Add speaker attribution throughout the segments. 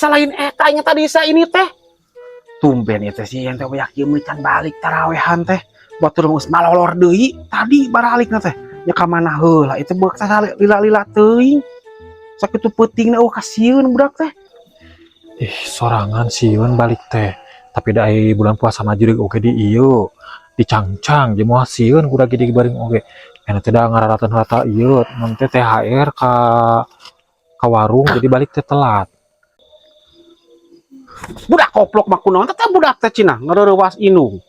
Speaker 1: Asa lain eta aing tadi sa ini teh. Tumben ieu teh si Yen teh wayak ieu mah can balik tarawehan teh. Batur geus malolor deui tadi baralikna teh. Ya ka mana heula itu beuk lila-lila teuing. Sakitu peutingna euweuh kasieun budak teh.
Speaker 2: Ih, sorangan sieun balik teh. Tapi da ai bulan puasa mah juga oge di ieu. Dicangcang jeung moal sieun kuda gede bareng oge. Enak teh da ngararatan rata ieu nanti THR ka warung, jadi balik teh telat.
Speaker 1: Budak koplok mah kunaon teh budak teh cenah ngareurewas indung.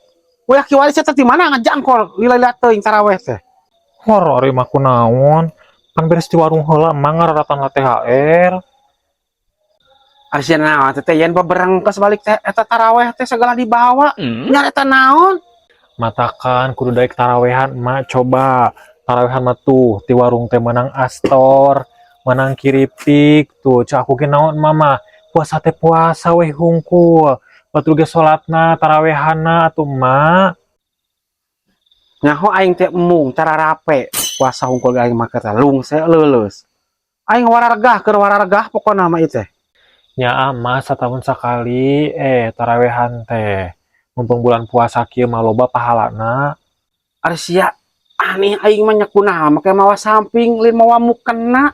Speaker 1: Wayak kiwari teh di mana ngajangkol lila-lila teuing taraweh teh.
Speaker 2: Horor mah kunaon? Pan beres di warung heula, emang ngararatan lah THR.
Speaker 1: Ari sia naon teh yen beberengkes balik teh eta taraweh teh segala dibawa. Nya eta naon?
Speaker 2: Matakan kudu daek tarawehan emak, coba tarawehan mah tuh di warung teh menang astor, menang kiripik tuh. Cak aku ge naon, mama puasa teh puasa weh hungkul, batur ge salatna tarawehanna atuh, Mak.
Speaker 1: Nyaho aing teh embung cara rape puasa hungkul aing mah teh lungse leuleus. Aing wararegah keur wararegah pokona mah ieu teh.
Speaker 2: Nya mah satahun sakali tarawehan teh, mumpung bulan puasa kieu mah loba pahalana.
Speaker 1: Ari sia aneh, aing mah nya kunaon make mawa samping lain mawa mukena.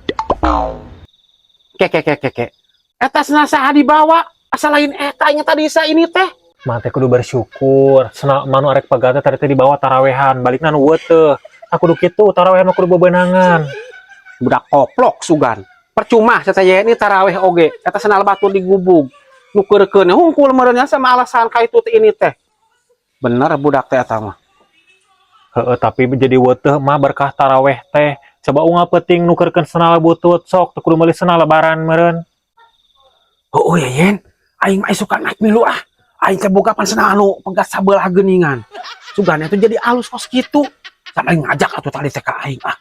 Speaker 1: Ke ke ke ke ke. Eta cenah saha dibawa? Asa lain eta aing tadi sa ini teh.
Speaker 2: Mah teh kudu bersyukur. Sena manu arek pegat teh tadi teh dibawa tarawehan, balikna nu teu. Aku kudu kitu, tarawehan mah kudu bebenangan.
Speaker 1: Budak koplok sugan. Percuma saya ini taraweh oge. Eta sendal batur digubug. Nukeurkeun hungkul meureun sama alasan ka itu teh ini teh. Bener budak teh eta mah.
Speaker 2: Heeh, tapi jadi weteh mah berkah taraweh teh. Coba unggal peuting nukerkeun sendal butut, sok teu kudu meuli sendal lebaran meureun.
Speaker 1: Oh, ya yen, aing mah suka naik milu ah. Aing teh boga pan sendal anu pegat sabelah geuningan. Sugana itu jadi alus kos kitu. Sampai ngajak atuh tadi teh ka aing ah.